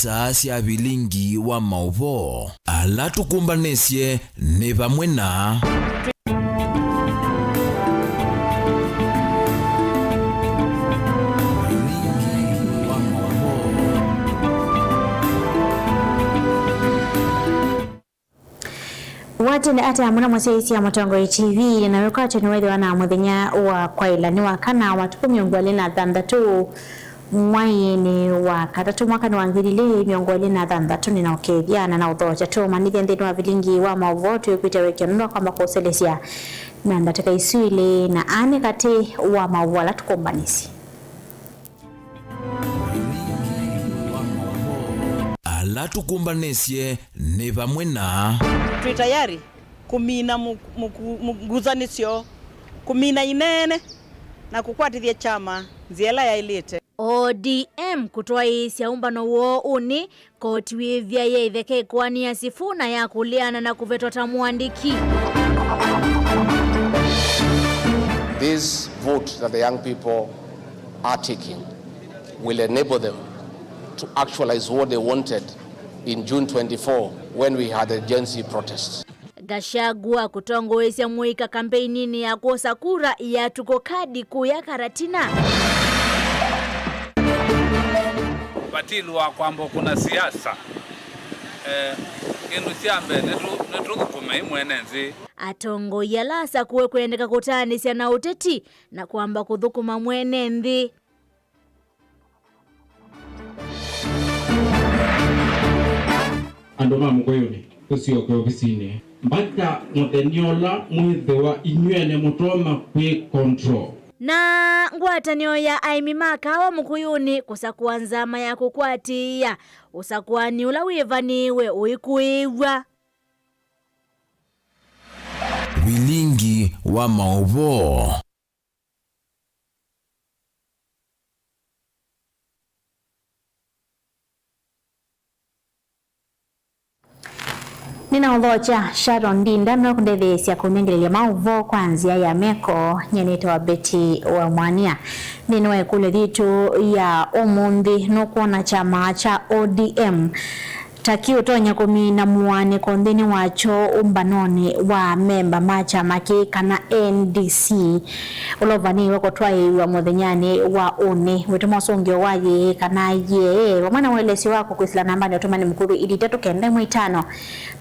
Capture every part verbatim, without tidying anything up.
Saa sya vilingi wa maũvoo ala tũkũmbanĩsye nĩ vamwe na vilingi wa maũvoo. Watene ata mũno mũsyaĩĩsya Mũtongoi T V, na wĩkwatyo nĩwethĩwa na mũthenya wa kwaĩla nĩ wa kana, matukũ mĩongo ĩlĩ na thanthatũ, mwaiinĩ wa katatũ, mwakanĩ wa ngili ilĩ mĩongo ĩlĩ na thanthatũ. Nĩ na ũkethya na na ũthokya tũũmanyĩthya nthĩnĩ wa vilingi wa maũvoo twĩkwĩte wĩkyo nũndũ wa kwamba kũũseleesya na ndatĩka isu ilĩ, na aa nĩ katĩ wa maũvoo ala tũkũmbanĩsye. Ala tũkũmbanĩsye nĩ vamwe na. Twĩ tayari kũmina mũ-, mũku-, mũ-, ngusanĩsyo, kũmina ineene, na kũkwatĩthya kyama nzĩa ĩla yaĩlĩte. O D M kũtwaĩĩsya ũmbano woo ũnĩ, koti wĩvya ya itheka ĩkoani ya Sifuna ya kũleana na kũvetwa ta mũandĩki. This vote that the young people are taking will enable them to actualize what they wanted in June twenty-four when we had the Gen Z protests. Gachagua kũtongoesya mũika kampeininĩ ya kwosa kura ya tuko kadi kũya Karatina. Vatilu wa kwamba kuna siasa. Eh, kĩndũ kya mbee nĩtũ-, nĩtũthũkũme imwene nthĩ. Atongoi ala asakũe kwendeka kũtaanĩsya na ũteti na kwamba kũthũkũma mwene nthĩ. Andũ ma Mũkũyũnĩ, tũsyoke ovisinĩ. Mbaka mũthenya ũla mwĩthĩwa inyw'ene mũtonya kwĩ control. Na ngwatanĩo ya aĩmi ma kaawa Mũkũyũnĩ kũsakũa nzama ya kũkwatĩĩa ũsakũani ũla wĩvanĩĩwe ũikũĩĩw'a. Vilingi wa maũvoo. Nĩnaũthokya Sharon Ndinda, no kũndetheesya kũnengelelya maũvoo kwa nzĩa ya meko. Nyie nĩtawa Betty wa Mwania. Nthĩnĩ wa ĩkũlyo yitũ ya ũmũnthĩ, nũkwona kyama kya O D M ta kĩũtonya kũmina mũaanĩko nthĩnĩ wakyo ũmbanonĩ wa amemba ma kyama kĩĩ kana N D C, ũla ũvanĩĩwe kũtwaĩĩw'a mũthenyanĩ wa ũnĩ. Wĩtũma ũsũngĩo wa yĩĩ kana yĩee, vamwe na ũelesyo waku kwĩsĩla nambanĩ ya ũtũmani mũkuvĩ ilĩ itatũ kenda ĩmwe itano,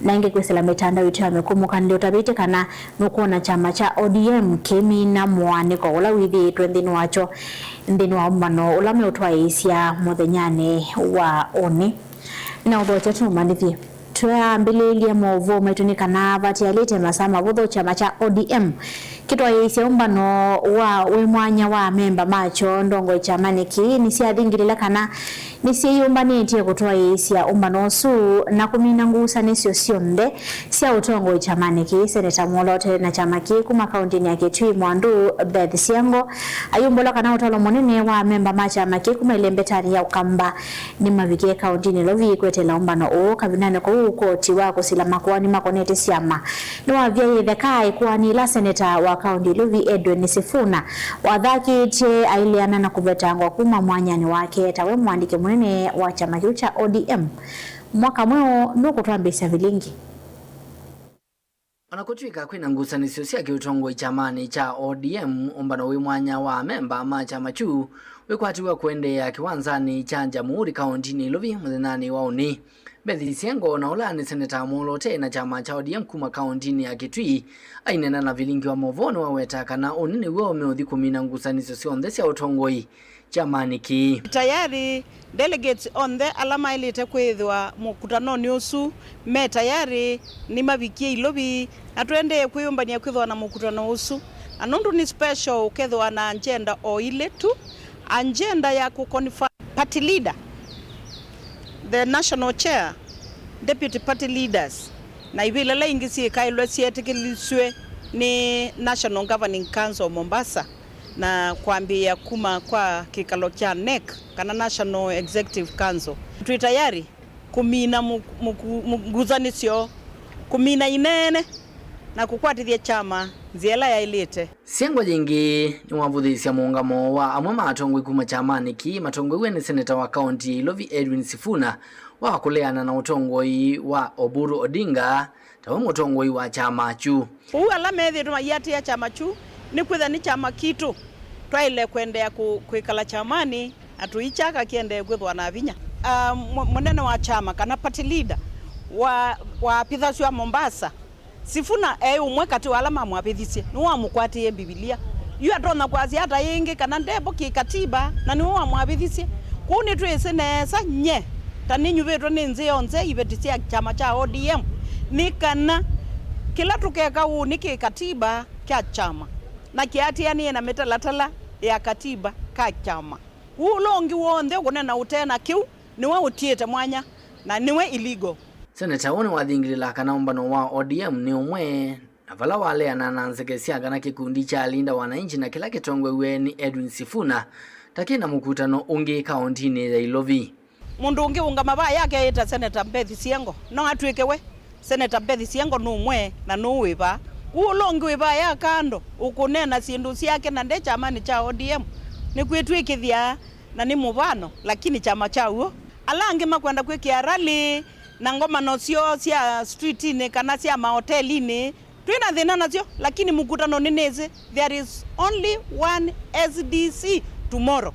na ĩngĩ kwĩsĩla mĩtandao itũ ya mĩkũmũkanĩlyo ũtavĩtye kana nũkwona kyama kya O D M kĩmina mũaanĩko ũla wĩthĩĩtwe nthĩnĩ wakyo, nthĩnĩ wa ũmbano ũla meũtwaĩĩsya mũthenyanĩ wa ũnĩ. Nĩnaũthokya tũmanyĩthye. Twambĩlĩĩlye maũvoo maitũ nĩ kana vatialĩte masaa mavũthũ kyama kya O D M kĩtwaĩĩsya ũmbano wa wĩ mwanya wa amemba makyo. Ndongoi kyamanĩ kĩĩ nĩsyathingĩlĩle kana nĩsyĩyũmbanĩtye kũtwaĩĩsya ũmbano ũsu na kũmina ngusanĩsyo syonthe sya ũtongoi kyamanĩ kĩĩ. Seneta mwolote na kyama kĩĩ kuma kaũntĩnĩ ya Kitui Mwandu Beth Siango ayumbũla kana ũtalo mũnene wa amemba ma kyama kĩĩ kuma ĩlembetanĩ ya Ũkamba nĩmavikie kaũntĩnĩ Ilovi kwetela ũmbano ũũ. Kavindanĩ kau, koti wa kũsila makoani makonete syama nĩwavyaĩe ĩtheka ĩkoani ĩla seneta wa kaũntĩ Ilovi Edwin Sifuna wathakĩtye aileana na kũvetangwa kuma mwanyanĩ wake ta we mũandĩki mũnene wa kyama kĩu kya O D M. Mwaka mweũ nũkũtwambĩĩsya vilingi. O na kũtw'ĩka kwĩna ngusanĩsyo sya kĩũtongoi kyamanĩ kya O D M, ũmbano wĩ mwanya wa amemba ma kyama kyu wĩkwatiw'a kũendeea kĩwanzanĩ kya Jamhuri kaũntĩnĩ Ilovi mũthenyanĩ wa ũnĩ. Beth Siango, na ũla nĩ seneta mwolote na kyama kya O D M kuma kaũntĩnĩ ya Kitui, aineena na vilingi wa maũvoo nĩwaweta kana ũnĩ nĩw'o meũthi kũmina ngusanĩsyo syonthe sya ũtongoi kyamanĩ kĩĩ. Tayari delegates onthe ala maĩlĩte kwĩthĩwa mũkutanonĩ ũsu me tayari, nĩmavikie Ilovi, na tũendee kwĩyũmbany'a kwĩthĩwa na mũkutano ũsu. Na nũndũ nĩ special, ũkethĩwa na agenda o ilĩ tu, agenda ya kũconfirm party leader, the national chair, deputy party leaders, na ivĩla ila ingĩ syĩkaĩlwe syetĩkĩlĩsw'e nĩ National Governing Council Mombasa, na kwambĩĩa kuma kwa kĩkalo kya NEC, kana National Executive Council. Twĩ tayari kũmina mũ-, mũku-, mũ-, ngusanĩsyo, kũmina ineene, na kũkwatĩthya kyama nzĩa ĩla yaĩlĩte. Syengo yĩngĩ nĩwavũthĩĩsya mũũngamo wa amwe ma atongoi kuma kyamanĩ kĩĩ matongoew'e nĩ seneta wa kaũntĩ ya Ilovi Edwin Sifuna, wa kũleana na ũtongoi wa Oburu Odinga ta we mũtongoi wa kyama kyu. Ũu ala methĩĩtwe maiatĩĩa kyama kyu nĩ kwĩthĩa nĩ kyama kitũ twaĩle kũendeea kũ-, kwĩkala kyamanĩ na tũikyaka kĩendee kwĩthĩwa na vinya. Ah, mũ-, mũnene wa kyama kana party leader wa, wa apithasw'a Mombasa, Sifuna eĩ ũmwe katĩ wa ala mamwavĩthisye, nĩwe wamũkwatĩĩe Mbivilia. Yu atonya kwasya ata yĩngĩ kana nde vo kĩkatiba, na nĩwe wamwavĩthisye? Kwoou nĩtwĩsĩ nesa nye ta nĩnyuvĩtwe nĩ nthĩ yonthe iveti sya kyama kya O D M, nĩ kana kĩla tũkeka ũũ nĩ kĩkatiba kya kyama na kĩatĩanĩe na mĩtalatala ya katiba ka kyama. Kwoou ũla ũngĩ w'onthe ũkũneena ũte na kĩu nĩwe ũtiĩte mwanya na nĩwe illegal. Seneta ũũ nĩwathingĩlĩla kana ũmbano wa O D M nĩ ũmwe, na vala waleana na nzeke sya kana kĩkundi kya Linda Wananchi na kĩla kĩtongoew'e nĩ Edwin Sifuna ta kĩ na mũkutano ũngĩ kaũntinĩ ya Ilovi. Mũndũ ũngĩ ũngama vaa yake eĩta Seneta Beth Siengo, no atw'ĩke we. Seneta Beth Siengo nũmwe na nũũ wĩ vaa. Kwoou ũla ũngĩ wĩ vaa ya kando ũkũneena syĩndũ syake na nde kyamanĩ kya O D M, nĩkwĩtw'ĩkĩthya na nĩ mũvano, lakini kyama kya w'o. Ala angĩ makwenda kwĩkĩa rally na ngomano syoo sya streetinĩ kana sya maotelinĩ, twĩ na thĩna nasyo, lakini mũkutano nĩnĩsĩ, there is only one S D C tomorrow.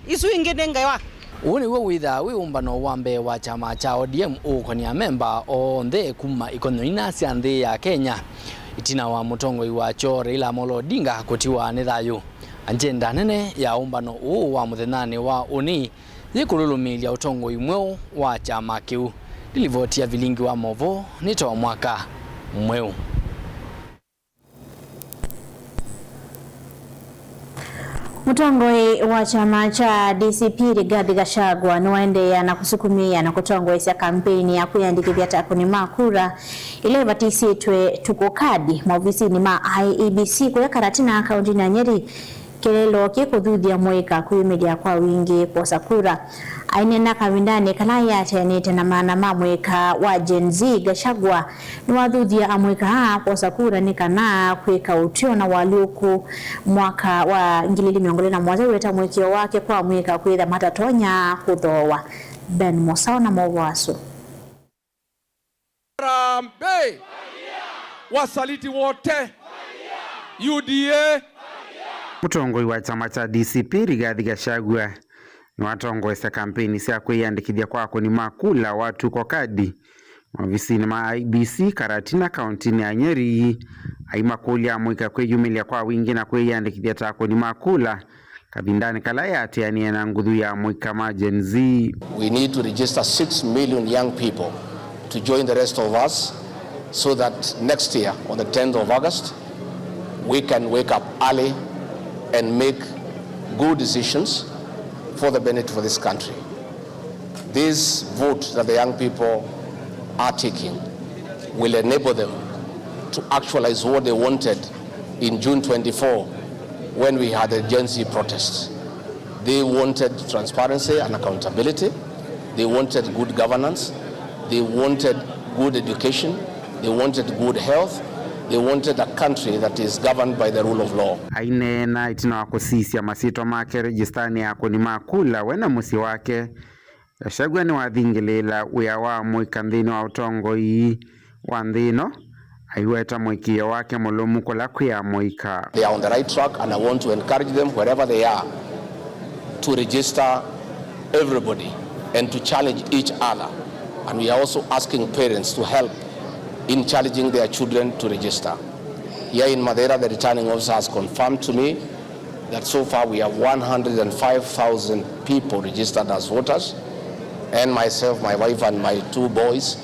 Isu ingĩ nĩ ngewa. Ũũ nĩw'o wĩthaa wĩ ũmbano wa mbee wa kyama kya O D M ũũkony'a amemba onthe kuma ikonyo ina sya nthĩ ya Kenya, ĩtina wa mũtongoi wakyo Raila Amolo Odinga kũtiwa nĩ thayũ. Agenda nene ya ũmbano ũũ wa mũthenyanĩ wa ũnĩ yĩkũlũlũmĩĩlya ũtongoi mweũ wa kyama kĩu. Nĩ livoti ya Vilingi wa Maũvoo nĩ ta wa mwaka mweũ. Mũtongoi wa kyama kya D C P Rigathi Gachagua nĩwaendeea na kũsukumĩĩa na kũtongoesya kampeini ya kwĩyandĩkĩthya ta akũni ma kura ĩla ĩvatisĩtwe tũkũ kadi maovisinĩ ma I E B C kũya Karatina kaũntinĩ ya Nyeri. Kĩeleelo kĩkũthuthya mũika kwĩyumĩlya kwa wingĩ kwosa kura. Aineena kavindanĩ kala yateanĩte na maana ma mũika wa Gen Z, Gachagua nĩwathuthya amũika aa kwosa kura nĩ kana kwĩka ũtw'ĩo na ũalyũku mwaka wa ngili ili mĩongo ĩlĩ na mũonza, weta mũĩkĩĩo wake kwa amũika kwĩtha matatonya kũthooa. Ben Mũsao na maũvoo asu. Harambee! Wasaliti wote! U D A! Mũtongoi wa kyama kya D C P Rigathi Gachagua nĩwatongoesya kampeini sya kwĩyandĩkĩthya kwa akũni ma kula wa tuko kadi maovisinĩ ma I E B C Karatina kaũntinĩ ya Nyeri, aimakũlya amũika kwĩyumĩlya kwa wingĩ na kwĩyandĩkĩthya ta akũni ma kula kavindanĩ kala yaatĩanĩe na nguthu ya amũika ma Gen Z. We need to register six million young people to join the rest of us so that next year on the tenth of August we can wake up early and make good decisions for the benefit of this country. This vote that the young people are taking will enable them to actualize what they wanted in June twenty-four when we had the Gen Z protests. They wanted transparency and accountability. They wanted good governance. They wanted good education. They wanted good health. They wanted a country that is governed by the rule of law. Aineena ĩtina wa kũsisya masyĩtwa make registanĩ ya akũni ma kula we na mũsyĩ wake, Gachagua nĩwathingĩlĩĩla wĩa wa amũika nthĩnĩ wa ũtongoi wa nthĩ ĩno, aiweta mũĩkĩĩo wake mũlũmu kũla kwĩ amũika. They are on the right track and I want to encourage them wherever they are to register everybody and to challenge each other. And we are also asking parents to help in challenging their children to register. Here in Mathira, the returning officer has confirmed to me that so far we have one hundred and five thousand people registered as voters, and myself, my wife, and my two boys,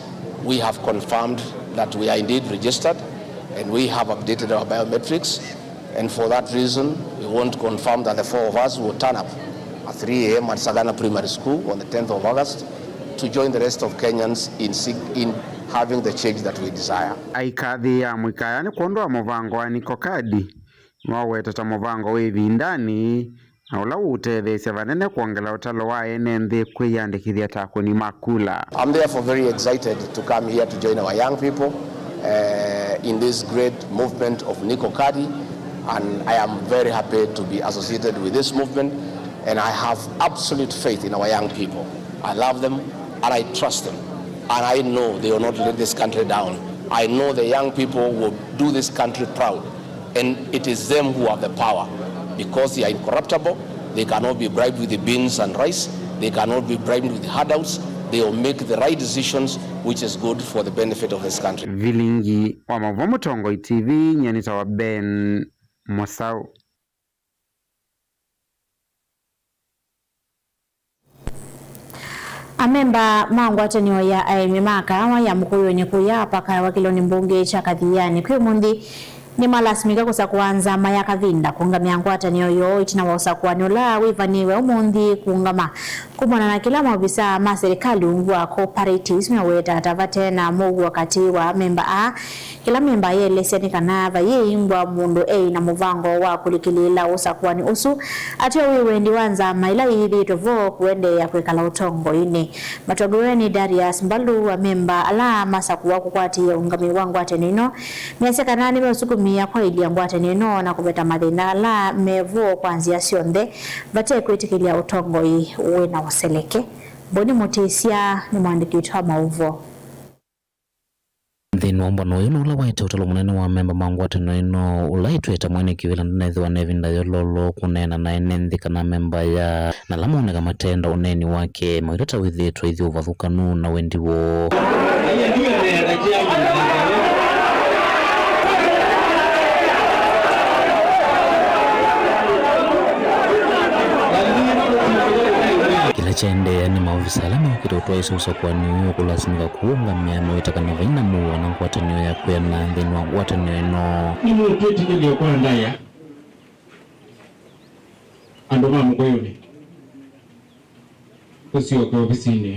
we have confirmed that we are indeed registered, and we have updated our biometrics, and for that reason, we want to confirm that the four of us will turn up at three A M at Sagana Primary School on the tenth of August to join the rest of Kenyans in seek-, in having the change that we desire. Aikathĩĩa amũika aya nĩ kwondũ wa mũvango wa Niko Kadi, nĩwaweta ta mũvango wĩ ĩvindanĩ na ũla ũũtetheesya vanene kwongela ũtalo wa ene nthĩ kwĩyandĩkĩthya ta akũni ma kula. I'm therefore very excited to come here to join our young people, uh, in this great movement of Niko Kadi, and I am very happy to be associated with this movement, and I have absolute faith in our young people. I love them. And I trust them. And I know they will not let this country down. I know the young people will do this country proud. And it is them who have the power because they are incorruptible. They cannot be bribed with the beans and rice. They cannot be bribed with the handouts. They will make the right decisions, which is good for the benefit of this country. Vilingi wa Mauvoo Mũtongoi T V, nyanĩta wa Ben Mosau. Amemba ma ngwatanĩo ya aĩmi ma kaawa ya Mũkũyũnĩ kũya Apakawa kĩlonĩ mbunge kya Kathianĩ kwĩ ũmũnthĩ nĩmalasimĩka kũsakũa nzama ya Kavinda kũũngamĩa ngwatanĩo yoo ĩtina wa ũsakũanĩ ũla wĩvanĩĩwe ũmũnthĩ kũũngama. Kumana na kĩla maovisaa ma silikalĩ ungu wa cooperatives meweta ata vate na mũuo katĩ wa amemba aa, kĩla memba ayeelesya nĩ kana vayĩimbwa mũndũ eĩ na mũvango wa kũlikĩlĩĩla ũsakũanĩ ũsu, ateo wĩ wendi wa nzama ila iyĩthĩĩtwe vo kũendeea kwĩkala ũtongoinĩ. Matongoew'e nĩ Darius Mbalu, amemba ala masakũwa kũkwatĩĩa ũũngamĩi wa ngwatanĩo ĩno measya kana nĩmeũsukumĩa kwaĩlya ngwatanĩo ĩno na kũveta mathĩna ala me vo kwa nzĩa syonthe vate kwĩtĩkĩlya ũtongoi wĩ na ũseleke. Boni Mũtĩsya nĩ mũandĩki witũ wa maũvoo. Nthĩnĩ wa ũmbano ũyũ nĩ ũla waete ũtalo mũnene wa amemba ma ngwatanĩo ĩno, ũla ĩtwĩte mwene kĩvĩla ndanethĩwa na ĩvinda yololo kũneena na ene nthĩ kana amemba aya, na ala moneka matenda ũneeni wake mawĩtata wĩthĩĩtwe ithyĩ ũvathũkanu na wendi woo. Kĩla kyaendeea nĩ maovisa ala mokĩte ũtwaĩĩsya ũsakũani ũyũ kũlasimĩka kũũngamĩa mawĩta kana vai na mũuo na ngwatanĩo ya kwĩana nthĩnĩ wa ngwatanĩo ĩno. Nĩmũtwĩtĩkĩlya kwa ndaya andũ ma Mũkũyũnĩ tũsyoke ovisinĩ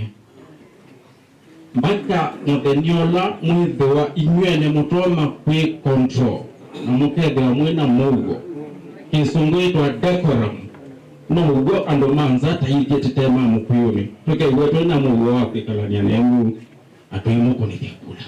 mbaka mũthenya ũla mwĩthĩwa inyw'ene mũtonya kwĩ control na mũkethĩwa mwĩ na mũuo. Kĩsũngũ yĩtwa decorum. No ũw'o andũ ma nza ta ithyĩ tũte ma Mũkũyũnĩ tũkew'a twĩ na mũuo wa kwĩkalany'a nenyu na tũimũkũnĩthya kula.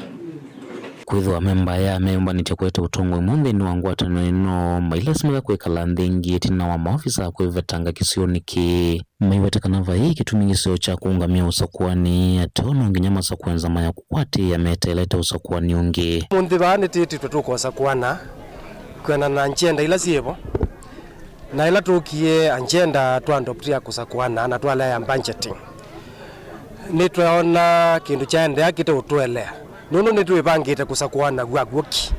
Kwĩthĩwa amemba aya meyũmbanĩtye kũete ũtongoi mweũ nthĩnĩ wa ngwatanĩo ĩno, mailasimĩka kwĩkala nthĩ ĩngĩ ĩtina wa maovisa kwĩvetanga kĩsionĩ kĩĩ. Maiweta kana vai kĩtumi kĩseo kya kũũngamĩa ũsakũani, ateo no nginya masakũe nzama ya kũkwatĩĩa meteelete ũsakũani ũngĩ. Ũmũnthĩ vaa nĩtwĩtĩtwe tũkosakũana kwĩanana na njenda ila syĩvo. Na ĩla tũkie agenda twa adopt ya kũsakũana na twalea ya budgeting, nĩtweona kĩndũ kyaendeea kĩteũtũelea, nũndũ nĩtwĩvangĩte kũsakũana w'o ki.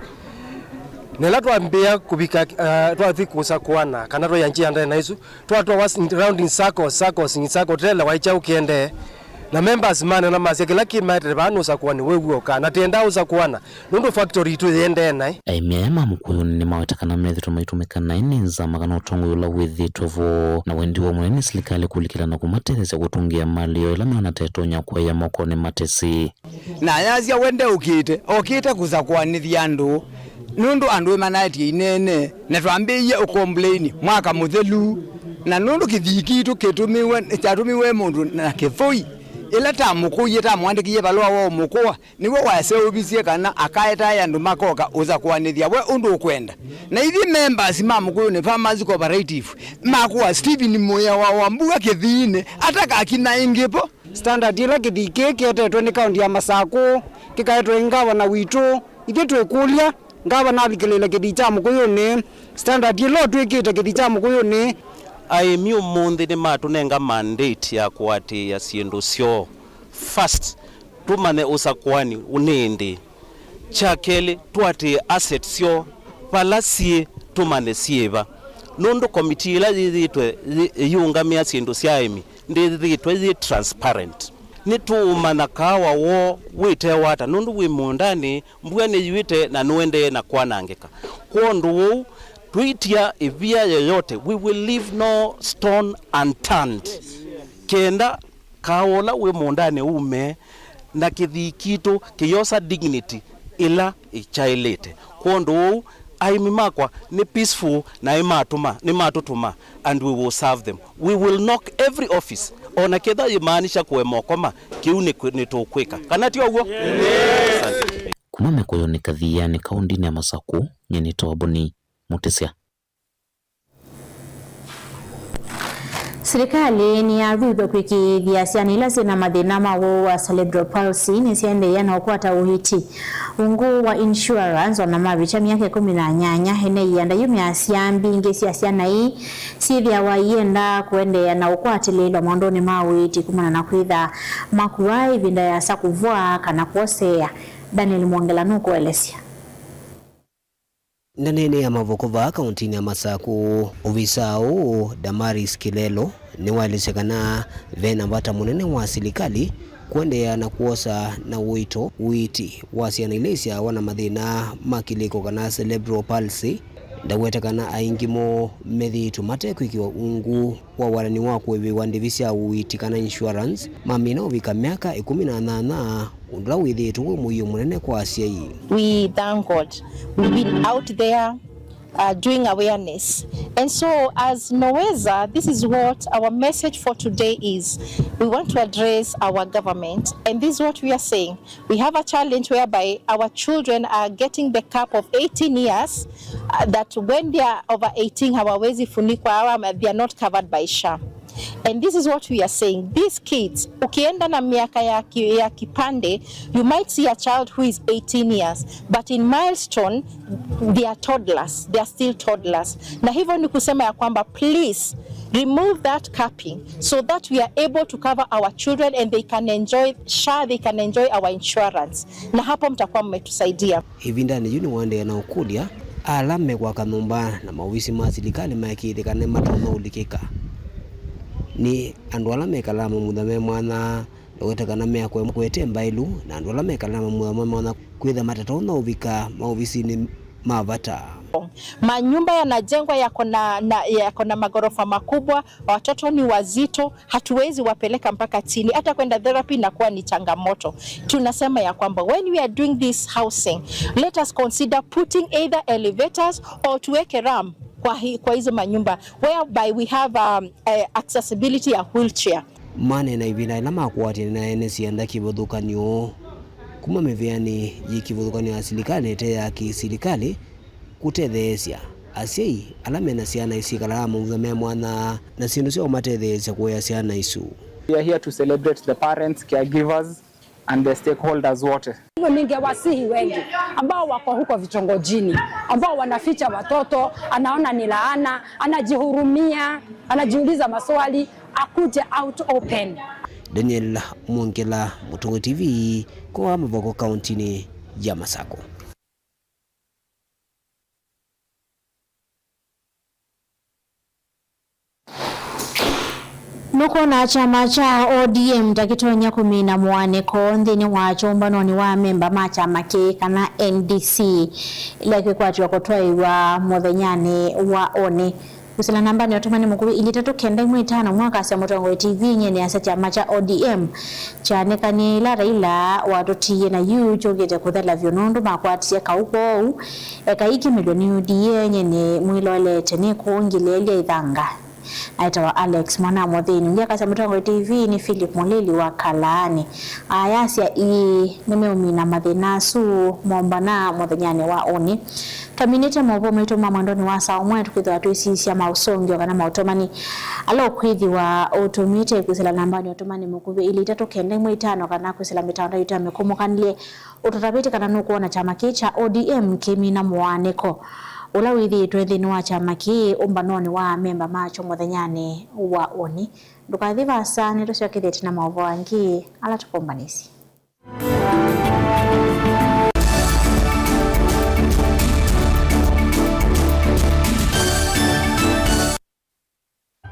Na ĩla twambĩĩa kũvika, uh, twathi kũsakũana kana twaianjia ndene na isu, twatwawa s-, round in circles, circles, in circles, tũtelewa kyaũ kĩendee. Na members manena masya kĩla kĩmaetete vaa nĩ ũsakũani wĩ w'o ka, na tĩendaa ũsakũana. Nũndũ factory itũ yĩendee naĩ. Aĩmi aya ma Mũkũyũnĩ nĩmaweta kana methĩtwe maitũmĩka naĩ nĩ nzama kana ũtongoi ũla wĩthĩĩtwe vo, na wendi woo mũnene nĩ silikalĩ kũlikĩla na kũmatetheesya kũtũngĩĩa malĩ yoo ĩla meona ta ĩtonya kũaĩa mokonĩ matesĩ. Na ayasya we ndeũkĩte, okĩte kũsakũanĩthya andũ, nũndũ andũ nĩmanaetie inene, na twambĩĩie ũkomplaini mwaka mũthelu, na nũndũ kĩthii kitũ kĩtũmĩwe, kyatũmĩwe mũndũ na kĩvũi, ĩla tamũkũie, tamũandĩkĩie valũa wa ũmũkũa, nĩw'o waseũvisye kana akaetae andũ makoka ũsakũanĩthya we ũndũ ũkwenda. Na ithyĩ members ma Mũkũyũnĩ Farmers Cooperative makũa Stephen Mũya wa Wambua kĩthiinĩ atakakina ĩngĩ vo. Standard ĩla kĩthii kĩĩ kĩetetwe nĩ kaũnti ya Masakũ, kĩkaetwe nĩ ngavana witũ, ithyĩ twĩkũlya ngavana alikĩlĩĩle kĩthii kya Mũkũyũnĩ, standard ĩla ũtw'ĩkĩte kĩthii kya Mũkũyũnĩ. Aĩmi ũmũnthĩ nĩmatũnenga mandate ya kũatĩĩa syĩndũ syoo. First, tũmanye ũsakũani nĩ ĩndĩĩ. Kya kelĩ, tũatĩĩe assets syoo vala syĩ, tũmanye syĩ va. Nũndũ komitii ĩla yĩthĩĩtwe yĩ-, ĩyĩũngamĩa syĩndũ sya aĩmi ndĩthĩĩtwe yĩ transparent. Nĩtũũmanya kaawa woo wĩtewa ata, nũndũ wĩ mũũndanĩ, mbua nĩyuĩte na nũendee na kwanangĩka. Kwondũ ũu, tũitia ĩvia yoyote, we will leave no stone unturned. Kenda kaawa ũla wĩ mũũndanĩ ume, na kĩthii kitũ kĩyosa dignity ĩla ĩkyaĩlĩte. Kwondũ ũu, aĩmi makwa nĩ peaceful na nĩmatũma, nĩmatũtũma, and we will serve them. We will knock every office. O na kethwa yĩmaanisha kũema ũkoma, kĩu nĩ kwĩ-, nĩtũkwĩka. Kana ti ũw'o? Asante. Kuma Mĩkũyũnĩ Kathianĩ, kaũndĩnĩ ya Masakũ, nyie nĩtawa Boni Mũtĩsya. Silikalĩ nĩyathuthw'a kũĩkĩĩthya syana ila syĩ na mathĩna ma ũwau wa cerebral palsy nĩsyaendeea na ũkwata ũiiti ungu wa insurance o na mavikya myaka ĩkũmi na nyanya. Ene ianda yu measya mbingĩ sya syana ii syĩthĩawa ienda kũendeea na ũkwatĩlĩĩlwa maũndũnĩ ma ũiiti kumana na kwĩtha makuaa ĩvinda yĩasa kũvwa kana kwoseea. Daniel Mwongela nũkũelesya. Ndaneenĩ ya mavoko vaa kauntinĩ ya Masaku, ovisaa ũũ, Damaris Kilelo, nĩwaelesya kana ve na vata mũnene wa silikalĩ kũendeea na kwosa na ũito ũiiti wa syana ila isyawa na mathĩna ma kĩlĩko kana cerebral palsy. Ndaweta kana aingĩ moo methĩĩtwe mate kwĩkĩwa ungu wa walani wa kũĩvĩwa ndĩvi sya ũiiti kana insurance mamina ũvika myaka ĩkũmi na nyanya, ũndũ ũla wĩthĩĩtwe wĩ mũio mũnene kwa asyai. We thank God. We've been out there, uh, doing awareness. And so, as NOWEZA, this is what our message for today is. We want to address our government, and this is what we are saying. We have a challenge whereby our children are getting the cap of eighteen years, uh, that when they are over eighteen, hawawezi funikwa, hawa, they are not covered by SHA. And this is what we are saying. These kids, ukienda na miaka ya ki-, ya kipande, you might see a child who is eighteen years, but in milestone, they are toddlers. They are still toddlers. Na hivyo ni kusema ya kwamba, please, remove that capping so that we are able to cover our children and they can enjoy SHA, they can enjoy our insurance. Na hapo mtakuwa mmetusaidia. Ĩvindanĩ yu nĩwaendeea na ũkũlya ala mekwaka nyũmba na maovisi ma silikalĩ maĩkĩĩthye kana nĩmatonya ũlikĩka. Nĩ andũ ala mekalaa mamutha me mwanya, ndaweta kana meakwete mbaĩlu, na andũ ala mekalaa mamutha me mwanya kwĩtha matatonya ũvika maovisinĩ ma vata. Manyumba yanajengwa yako na, na, yako na magorofa makubwa, watoto ni wazito, hatuwezi wapeleka mpaka chini, hata kwenda therapy inakuwa ni changamoto. Tunasema ya kwamba when we are doing this housing, let us consider putting either elevators or tuweke ramp kwa hi-, kwa hizo manyumba, whereby we have, um, eh, accessibility ya wheelchair. Maneena ĩvinda yĩla makũatĩe na ene syĩanda kĩvathũkany'o kuma mĩvĩanĩ yĩ kĩvathũkany'o ya silikalĩ na ĩte ya kĩ-silikalĩ, kũtetheesya asyai ala me na syana isyĩkalaa mautha me mwanya na syĩndũ sya kũmatetheesya kũea syana isu. We are here to celebrate the parents, caregivers, and the stakeholders wote. Hivyo ningewasihi wengi ambao wako huko vitongojini, ambao wanaficha watoto, anaona ni laana, anajihurumia, anajiuliza maswali, akuje out open. Daniel Mwongela, Mũtongoi T V, kwa Mavoko, kauntinĩ ya Masakũ. Nũkwona kyama kya O D M ta kĩtonya kũmina mũaanĩko nthĩnĩ wa kyũmbanonĩ wa amemba ma kyama kĩĩ kana N D C, ĩla ĩkwĩkwatĩwa kũtwaĩwa mũthenyanĩ wa Oni? Kwĩsĩla nambanĩ ya ũtũmani mũkuvĩ ilĩ itatũ kenda ĩmwe itano, mwakasya Mũtongoi T V nĩneasya kyama kya O D M kyaanĩkanie ĩla Raila watũtiie na yu kyũkĩte kũthela vyũ nũndũ makwatisye kaũ kwoou eka ikĩmĩlw'a nĩ U D A nyenĩ mwĩloelete nĩ kũũ ngilĩelya ĩthanga. Aĩtawa Alex Mwana Mũthĩni, ũngĩ akasya Mũtongoi T V nĩ Philip Mũlili wa Kalaanĩ. Ayasya ĩĩ, nĩmeũmina mathĩna asu mombana mũthenyanĩ wa Ũnĩ. Twaminĩte maũvoo maitũ ma mwendonĩ wa saa ũmwe, tũkwĩthĩwa twĩsisya maũsũngĩo kana maũtũmani ala ũkwĩthĩwa ũtũmĩte kwĩsĩla nambanĩ ya ũtũmani mũkuvĩ ilĩ itatũ kenda ĩmwe itano kana kwĩsĩla mĩtandao yitũ ya mĩkũmũkanĩlye. Ũtũtavĩtye kana nũkwona kyama kĩĩ kya O D M kĩmina mũaanĩko ũla wĩthĩĩtwe nthĩnĩ wa kyama kĩĩ ũmbanonĩ wa amemba makyo mũthenyanĩ wa Ũnĩ. Ndũkathi vaasa, nĩtũsyokethya ĩtina maũvoo angĩ ala tũkũmbanĩsye.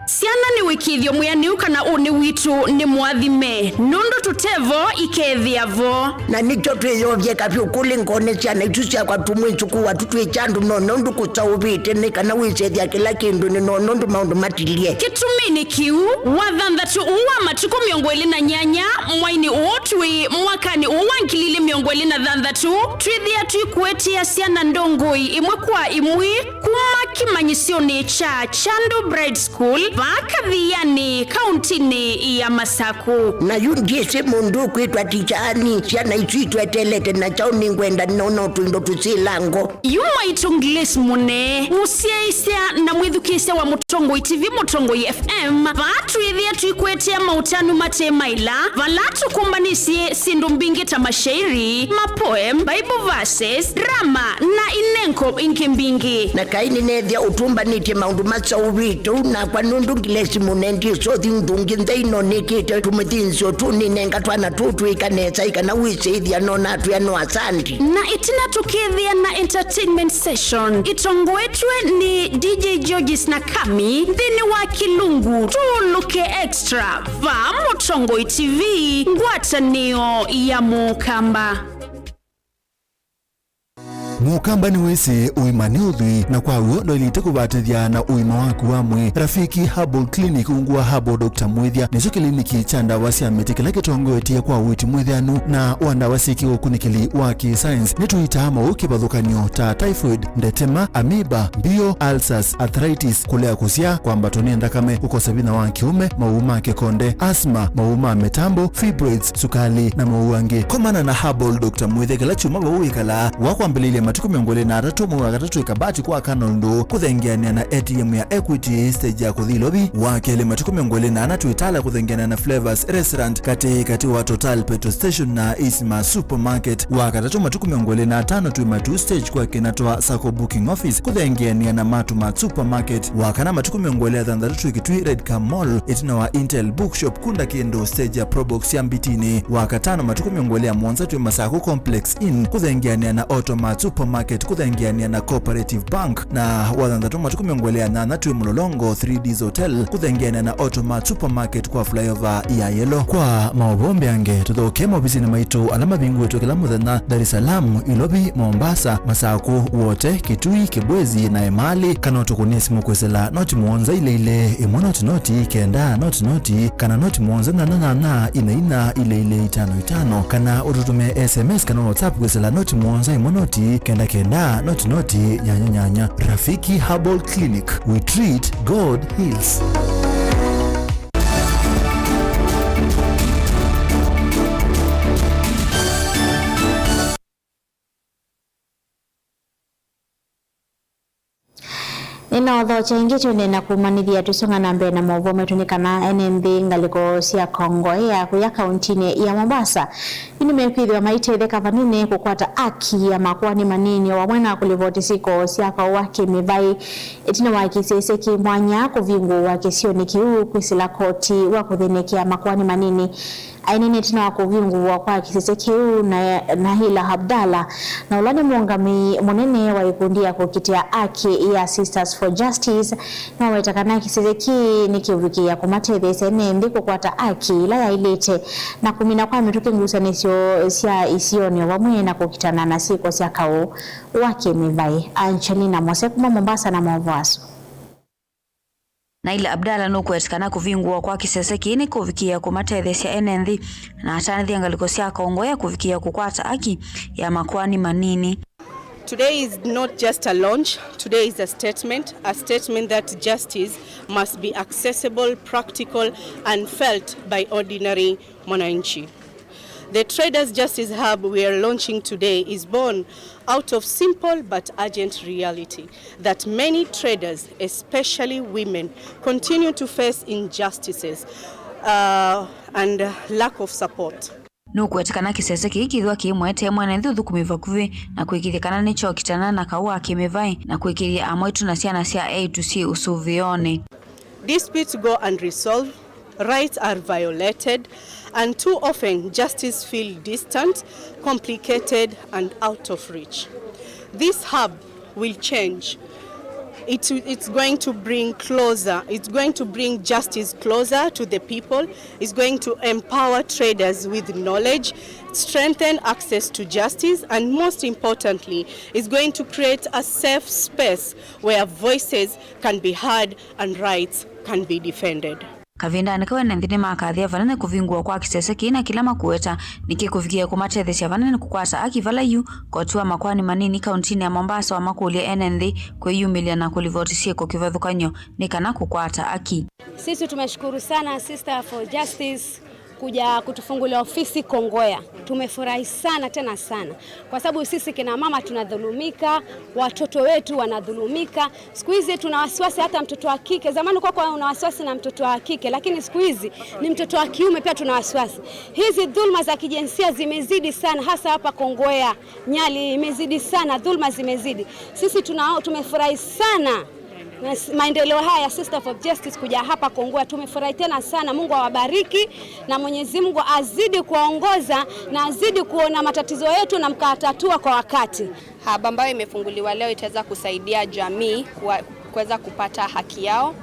Syana nĩ wĩkĩĩthyo mwĩanĩu kana ũnĩ witũ nĩ mũathime, nũndũ tũte vo, ikeethĩa vo. Na nĩkyo twĩyovye kavyũ kũlĩ ngone syana isu syakwa, tũmwĩsũkũa tũtwĩkya andũ, no nũndũ kũsaũvĩte nĩ kana wĩsethya kĩla kĩndũ nĩ no nũndũ maũndũ matilye. Kĩtumi nĩ kĩu, wathanthatũ ũũ wa matukũ mĩongo ĩlĩ na nyanya, mwainĩ ũũ twĩ, mwakanĩ ũũ wa ngili ilĩ mĩongo ĩlĩ na thanthatũ, twĩthĩa twĩkũetĩa syana ndongoi ĩmwe kwa ĩmwe kuma kĩmanyĩsyonĩ kya Chandu Bride School, vaa Kathi. Ianĩ, kauntinĩ ya Masaku. Na yu ndyĩsĩ mũndũ ũkwĩtwa Tikyani, syana isu itwetelete na kyaũ nĩngwenda nona tũindo tũsyĩlango. Yu mwaitũ Grace Mune, mũsyaĩĩsya na mwĩthukĩĩsya wa Mũtongoi T V, Mũtongoi F M, vaa twĩthĩa tũikũetea maũtanu mate maila, vala tũkũmbanĩsye syĩndũ mbingĩ ta mashairi, mapoem, Bible verses, drama, na inengo ingĩ mbingĩ. Na kaĩ nĩneethĩa ũtũmbanĩtye maũndũ maseũvĩte ũu nakwa, nũndũ Grace Mune ndyĩsĩ ũthi nthũngĩ nthei no nĩkĩte tũmĩthĩnzĩo tũnĩnenga twana tũtwĩka nesa ĩ kana wĩsĩĩthya nona atwĩa no asandi. Na ĩtina tũkethĩa na entertainment session ĩtongoetw'e nĩ D J Georges na Kami nthĩnĩ wa Kĩlungu Tũũlũke Extra, vaa Mũtongoi T V, ngwatanĩo ya Mũkamba. Mũkamba nĩwĩsĩ ũima nĩ ũthwii, na kwa w'o ndwaĩlĩte kũvatĩthya na ũima waku wa mwĩĩ. Rafiki Herbal Clinic, ungu wa Herbal Doctor Mwĩthya, nĩkyo kĩliniki kya ndawa sya mĩtĩ kĩla kĩtongoetye kwa ũiiti mwĩthĩanu na wa ndawa syĩ kĩũkunĩkĩli wa kĩ-science. Nĩtũitaa maũũ kĩvathũkany'o ta typhoid, ndetema, amoeba, mbio, ulcers, arthritis, kũlea kũsyaa, kwambatwa nĩ nthakame, kũkosa vinya wa kĩũme, maũũ ma kĩkonde, asthma, maũũ ma mĩtambo, fibroids, sukali, na maũũ angĩ. Komana na Herbal Doctor Mwĩthya kĩla kyumwa vau wĩkalaa, wa kwambĩlĩlya matukũ mĩongo ĩlĩ na atatũ mwei wa katatũ ĩkabati kwa Canal Ndũ, kũthengeanĩa na A T M ya Equity, stage ya kũthi Ilovi, wa kelĩ matukũ mĩongo ĩlĩ na ana twĩ Tala kũthengeanĩa na Flavors Restaurant, katĩ katĩ wa Total Petrol Station na Isma Supermarket, wa katatũ matukũ mĩongo ĩlĩ na atano twĩ Matuu stage kwa kĩna twa Sacco Booking Office, kũthengeanĩa na Matu Mart Supermarket, wa kana matukũ mĩongo ĩlĩ na thanthatũ twĩ Kitui Red Car Mall, ĩtina wa Intel Bookshop, kunda kĩndũ stage ya Probox ya Mbitinĩ, wa katano matukũ mĩongo ĩlĩ na mũonza twĩ Masaku Complex Inn, kũthengeanĩa na Auto Mart Supermarket, kũthengeanĩa na Cooperative Bank, na wa thanthatũ matukũ mĩongo ĩlĩ na nyanya twĩ Mlolongo three Ds Hotel, kũthengeanĩa na Auto Mart Supermarket kwa flyover ya Yellow. Kwa maũvoo mbeange, tũthokee maovisinĩ maitũ ala mavingũĩtwe kĩla mũthenya, Dar es Salaam, Ilovi, Mombasa, Masaku, Wote, Kitui, Kibwezi, na Emali, kana ũtũkũnĩe simũ kwĩsĩla noti mũonza ilĩ ilĩ, ĩmwe noti noti, kenda noti noti, kana noti mũonza nyanya nyanya, ina ina, ilĩ ilĩ, itano itano, kana ũtũtũmĩe S M S kana WhatsApp kwĩsĩla noti mũonza, ĩmwe noti, kenda kenda, noti noti, nyanya nyanya. Rafiki Herbal Clinic, we treat, God heals. Nĩnaũthokya ĩngĩ twende na kũmanĩthya tũisonga na mbee na maũvoo maitũ nĩ kana ene nthĩ ngalĩko sya Kongowea kũya kauntinĩ ya Mombasa yu nĩmekwĩthĩwa maitetheka vanene kũkwata aki ya makoani manini o vamwe na kũlivoti syĩko sya kaũ wa kĩmĩvaĩ ĩtina wa kĩsese kĩ mwanya kũvingũwa kĩsionĩ kĩu kwĩsĩla koti wa kũthĩnĩkĩa makoani manini. Aineenete na kũvingũwa kwa kĩsese kĩu na, Naila Abdallah, na ũla nĩ mũũngamĩi mũnene wa ĩkundi ya kũkitĩa aki ya Sisters for Justice, nĩwaweta kana kĩsese kĩĩ nĩkĩũvikĩĩa kũmatetheesya ene nthĩ kũkwata aki ĩla yaĩlĩte na kũmina kwa mĩtũkĩ ngusanĩsyo sya isionĩ o vamwe na kũkitana na syĩko sya kaũ wa kĩmĩvaĩ. Angelina Mose kuma Mombasa na maũvoo asu. Naila Abdallah nũkũweta kana kũvingũwa kwa kĩsese kĩĩ nĩkũvikĩĩa kũmatetheesya ene nthĩ, na atanĩthya ngalĩko sya Kongowea kũvikĩĩa kũkwata aki ya makoani manini. Today is not just a launch, today is a statement, a statement that justice must be accessible, practical, and felt by ordinary mwananchi. The Traders Justice Hub we are launching today is born out of simple but urgent reality that many traders, especially women, continue to face injustices, uh, and lack of support. Nũkũweta kana kĩsese kĩĩ kĩthwa kĩimũetee mwene nthĩ ũthũkũmi vakuvĩ na kwĩkĩĩthya kana nĩkyokitana na kaũ wa kĩmĩvaĩ na kwĩkĩĩthya amwaitũ na syana sya eĩtu syĩ ũsũvĩonĩ. Disputes go unresolved, rights are violated, and too often justice feel distant, complicated, and out of reach. This hub will change. It, it's going to bring closer, it's going to bring justice closer to the people, it's going to empower traders with knowledge, strengthen access to justice, and most importantly, it's going to create a safe space where voices can be heard and rights can be defended. Kavindanĩ kau ene nthĩ nĩmakathĩa vanene kũvingũwa kwa kĩsese kĩĩ na kĩla makũweta nĩkĩkũvikĩĩa kũmatetheesya vanene kũkwata aki vala yu koti wa makoani manini kauntinĩ ya Mombasa wamakũlya ene nthĩ kwĩyumĩlya na kũlivoti syĩko kĩvathũkany'o nĩ kana kũkwata aki. Sisi tumeshukuru sana Sister for Justice kuja kutufungulia ofisi Kongowea. Tumefurahi sana tena sana, kwa sababu sisi kina mama tunadhulumika, watoto wetu wanadhulumika. Siku hizi tuna wasiwasi hata mtoto wa kike. Zamani kwa kwa una wasiwasi na mtoto wa kike, lakini siku hizi ni mtoto wa kiume pia tuna wasiwasi. Hizi dhulma za kijinsia zimezidi sana, hasa hapa Kongowea, Nyali, imezidi sana, dhulma zimezidi. Sisi tuna, tumefurahi sana na s-, maendeleo haya ya Sister for Justice kuja hapa Kongowea. Tumefurahi tena sana. Mungu awabariki na Mwenyezi Mungu azidi kuwaongoza na azidi kuona matatizo yetu na mkatatua kwa wakati. Hub ambayo imefunguliwa leo itaweza kusaidia jamii kuwa-, kuweza kupata haki yao.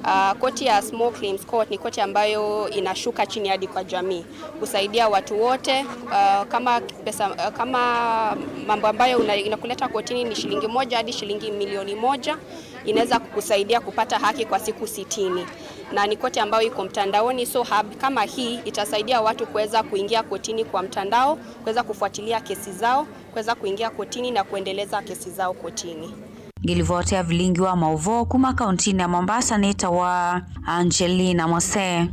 Ah, koti ya Small Claims Court ni koti ambayo inashuka chini hadi kwa jamii, kusaidia watu wote. Ah, kama pesa, ah, kama mambo ambayo una-, inakuleta kotini ni shilingi moja hadi shilingi milioni moja, inaweza kukusaidia kupata haki kwa siku sitini. Na ni koti ambayo iko mtandaoni, so hub kama hii itasaidia watu kuweza kuingia kotini kwa mtandao, kuweza kufuatilia kesi zao, kuweza kuingia kotini na kuendeleza kesi zao kotini. Ngĩlivoti ya vilingi wa maũvoo kuma kauntinĩ ya Mombasa nĩtawa Angelina Mose.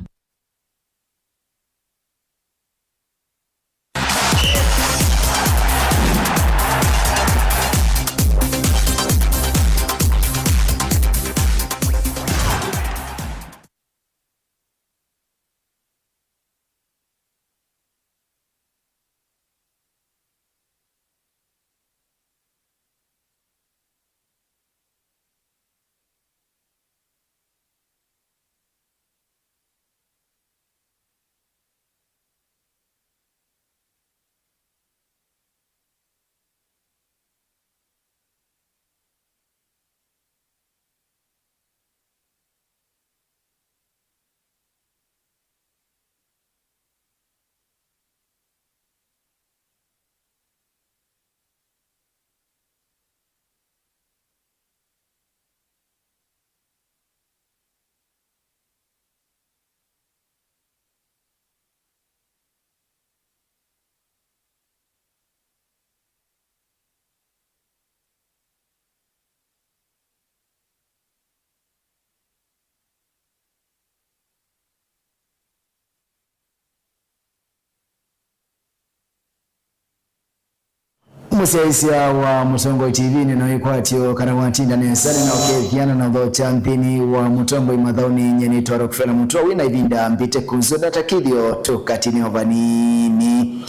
Mũsyaĩĩsya wa Mũtongoi T V nĩ na wĩkwatyo kana watinda nesa nĩ na ũkethĩana na ũthokya nthĩnĩ wa Mũtongoi Mathaũnĩ. Nyie nĩtwa Rockefeller Mũtua, wĩ na ĩvinda mbĩte kũsũna takĩthyo tũkatinĩ o vanini.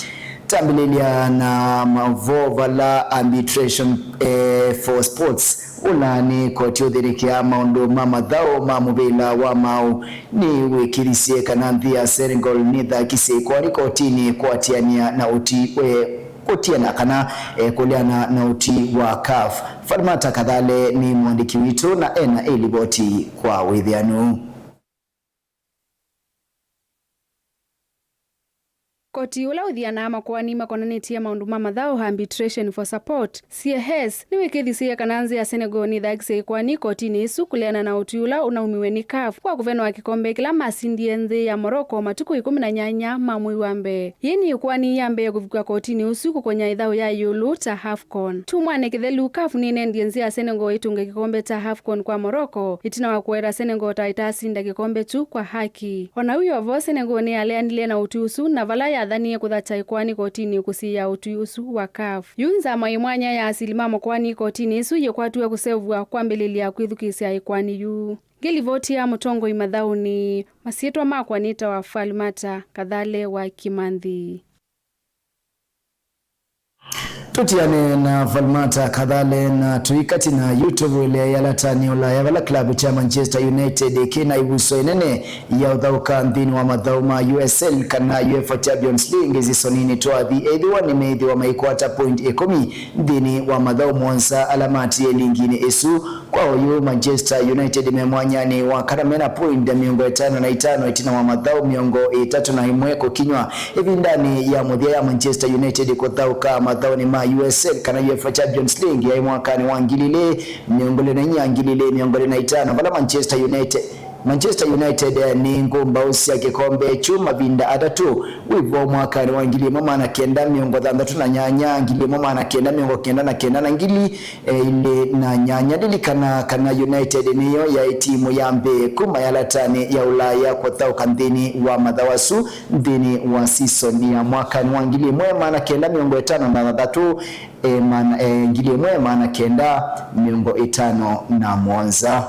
Tambĩlĩlya na mavo vala arbitration, eh, for sports, ũla nĩ koti ũthĩnĩkĩaa maũndũ ma mathaũ ma mũvĩla wa maaũ, nĩwĩkĩthisye kana nthĩ ya Senegal nĩthakisye ĩkoani kotinĩ kũatĩanĩa na ũti we, kũtiana kana, eh, kũleana na ũti wa CAF. Falmata Kathale nĩ mũandĩki witũ na ena ĩlivoti kwa wĩthĩanu. Koti ũla ũthianaa makoani makonanĩtye maũndũ ma mathaũ, Arbitration for Support, C A S, nĩwĩkĩthisye kana nzĩ ya Senegal nĩthakisye ĩkoani kotinĩ ĩsu kũleana na ũtwi ũla ũnaumiwe nĩ CAF wa kũvenũa kĩkombe kĩla masindie nthĩ ya Morocco matukũ ĩkũmi na nyanya ma mwei wa mbee. Yĩĩ nĩ ĩkoani ya mbee kũvikwa kotinĩ ũsu kũkonya ĩthaũ ya ĩũlũ ta AFCON. Kyumwanĩ kĩthelu, CAF nĩnendie nzĩ ya Senegal ĩtũnge kĩkombe kya AFCON kwa Morocco, ĩtina wa kũweta Senegal ta ĩtaasinda kĩkombe kyu kwa haki. O na ũu wĩ o vo, Senegal nĩyaleanile na ũtwi ũsu, na vala yathanie kũthakya ĩkoani kotinĩ kũsiĩĩa ũtwi ũsu wa CAF. Yu nzama yĩ mwanya ya asili ma makoani kotinĩ ĩsu yĩkwatiwe kũsevw'a kwambĩlĩlya kwĩthukĩĩsya ĩkoani yu. Ngĩlivoti ya Mũtongoi Mathaũnĩ, masyĩtwa makwa nĩtawa Falmata Kathale wa Kimanthi. Tũtiane na Falmata Kathale na tũikati na yu tũvũĩle yalatani Ũlaya, vala klabu kya Manchester United kĩ na ĩvuso ĩnene ya ũthaũka nthĩnĩ wa mathaũ ma U S L kana UEFA Champions League sisonini twathi, ethĩwa nĩmeĩthĩwa maikwata point ĩkũmi nthĩnĩ wa mathaũ mũonza ala matie linginĩ ĩsu. Kwa oyu, Manchester United me mwanyanĩ wa kana mena point mĩongo ĩtano na itano ĩtina wa mathaũ mĩongo ĩtatũ na ĩmwe kũkinywa ĩvindanĩ ya mũthya ya Manchester United kũthaũka mathaũnĩ ma U S L kana UEFA Champions League yaĩ mwakanĩ wa ngili ilĩ mĩongo ĩlĩ na inya, ngili ilĩ mĩongo ĩlĩ na itano, vala Manchester United Manchester United nĩ ngũmbaũ sya kĩkombe kyu mavinda atatũ, wĩvo mwakanĩ wa ngili ĩmwe maana kenda mĩongo thanthatũ na nyanya, ngili ĩmwe maana kenda mĩongo kenda na kenda, na ngili ilĩ na nyanya. Lilikana kana United nĩyo yaĩ timu ya mbee kuma yalatanĩ ya Ũlaya kũthaũka nthĩnĩ wa mathaũ asu nthĩnĩ wa season ya mwakanĩ wa ngili ĩmwe maana kenda mĩongo ĩtano na thanthatũ, e, maana, e, ngili ĩmwe maana kenda mĩongo ĩtano na mũonza.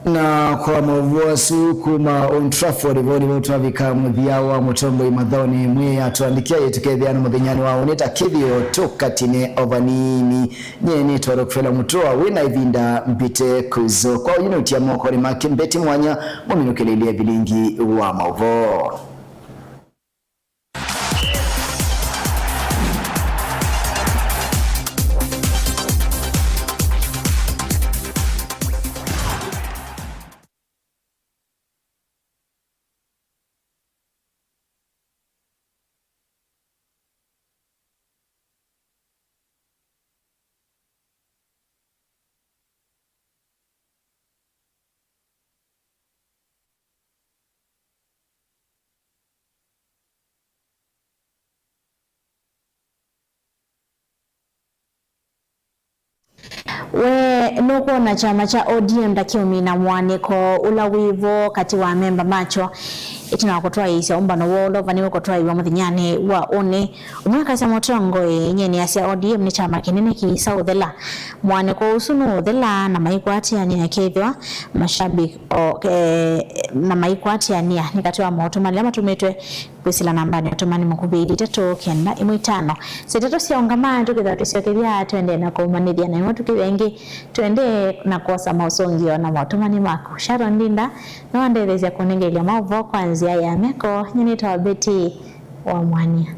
Na kwa maũvoo asu kuma Old Trafford, vo nĩvo twavika mũthya wa mũtongoi mathaũnĩ mwĩĩ atũandĩkĩa yĩtũkethĩa na mũthenyanĩ wa ũnĩ ta kĩthĩo tũkatine o vanini. Nyie nĩtwa Rockefeller Mutua, wĩ na ĩvinda mbite kũzũ. Kwa ũyu nĩũtia mokonĩ make mbeti mwanya mũminũkĩlĩlye vilingi wa maũvoo. We nũkwona kyama kya O D M ta kĩũmina mũaanĩko ũla wĩvo katĩ wa amemba makyo? Ĩtina wa kũtwaĩĩsya ũmbano woo ũla ũvanĩwe kũtwaĩwa mũthenyanĩ wa ũnĩ, ũmwe akasya mũtongoi nyie nĩasya O D M nĩ kyama kĩnene kĩisa ũthela. Mũaanĩko ũsu nũũthela na maikwatĩanĩa kethĩwa mashabiki o, eh, na maikwatĩanĩa nĩ katĩ wa maũtũmani ala matũmĩtwe kwĩsĩla nambanĩ ya ũtũmani mũkuvĩ ilĩ itatũ kenda ĩmwe itano. Saa itatũ syaũngama, tũkĩthwa tũsyokethya, tũendee na kũũmanĩthya na ĩmwe tũkĩthya ĩngĩ, tũendee na kwosa maũsũngĩo na maũtũmani maku. Sharon Ndinda nĩwandetheesya kũnengeelya maũvoo kwa nzĩa ya meko. Nyie nĩtawa Betty wa Mwania.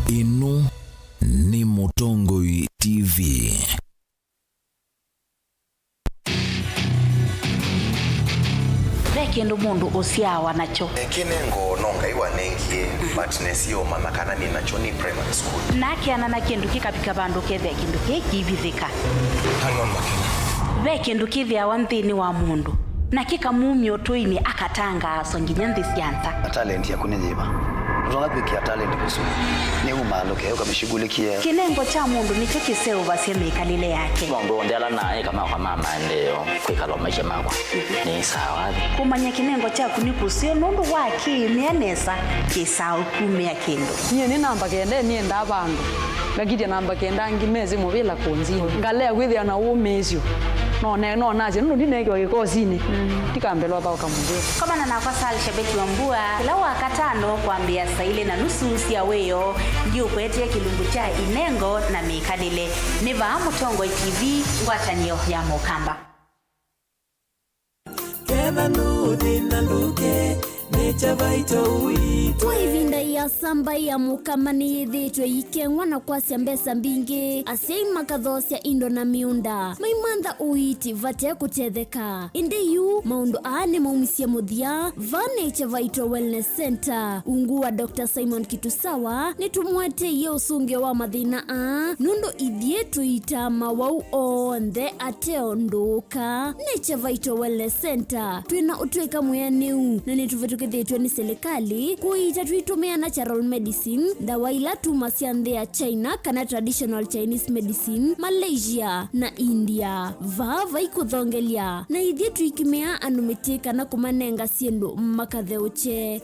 Ĩno nĩ Mũtongoi T V. Ve kĩndũ mũndũ ũsyaawa nakyo. Kĩnengo no Ngai wanengie, but nesie ũmanya kana nĩ nakyo nĩ primary school. Nakeana na kĩndũ kĩkavika vandũ ũkethĩa kĩndũ kĩĩ kĩivithĩka. Hang on, Makena. Ve kĩndũ kĩthĩawa nthĩnĩ wa mũndũ, na kĩkamumya ũtũinĩ, akatangaaswa nginya nthĩ sya nza. Talent yaku nĩ yĩva? Ndũtonya kwĩkĩa talent vĩsũ. Nĩ umaalũke, ũkamĩshughulikie. Kĩnengo kya mũndũ nĩkyo kĩseũvasya mĩkalĩle yake. Maũndũ onthe ala naĩ kama kwa ma maendeeo, kwĩkala maisha makwa nĩ sawa. Kũmanya kĩnengo kyaku nĩ kũseo nũndũ wa kĩĩmĩa nesa kĩsaa ũkumĩa kĩndũ. Nyie nĩ namba kenda nĩendaa vandũ. Ngakitya namba kenda angĩ mesĩ mũvĩla kũnzi. Ngalea kwĩthĩa na ũmĩĩsyo. No ne-, no nasya nũndũ ndineekiwa kĩkosinĩ. Ndikambĩlwa thaũka mũvĩa. Komana nakwa Sal Shabeti wa Mbua kĩla Wakatano kwambĩĩa saa ilĩ na nusu sya wĩoo. Ndiũkũetee kĩlungu kya inengo na mĩkalĩle. Nĩ vaa Mũtongoi T V, ngwatanĩo ya Mũkamba. Ketha nũthĩna ndũke, nĩ Kyavaito ũitwe. Kwa ĩvinda ĩasa mbaĩ ya Mũkamba nĩyĩthĩĩtwe ĩikeng'wa na kwasya mbesa mbingĩ, asyai makathoosya indo na mĩũnda, maimantha ũiiti vate kũtetheka. Ĩndĩ yu maũndũ aa nĩmaumisye mũthya. Vaa nĩ Kyavaito Wellness Center, ungu wa Doctor Simon Kitusawa, nĩtũmũeteie ũsũngĩo wa mathĩna aa, nũndũ ithyĩ tũitaa mawau onthe ate ũndũ ũka. Nature Vital Wellness Center, twĩ na ũtw'ĩka mwĩanĩu na nĩtũvĩtũkĩthĩtw'e nĩ silikalĩ kũiita tũitũmĩa natural medicine, ndawa ila tumasya nthĩ ya China kana traditional Chinese medicine, Malaysia na India. Vaa vai kũthongelya, na ithyĩ tũikimĩaa andũ mĩtĩ kana kũmanenga syĩndũ makatheũkye.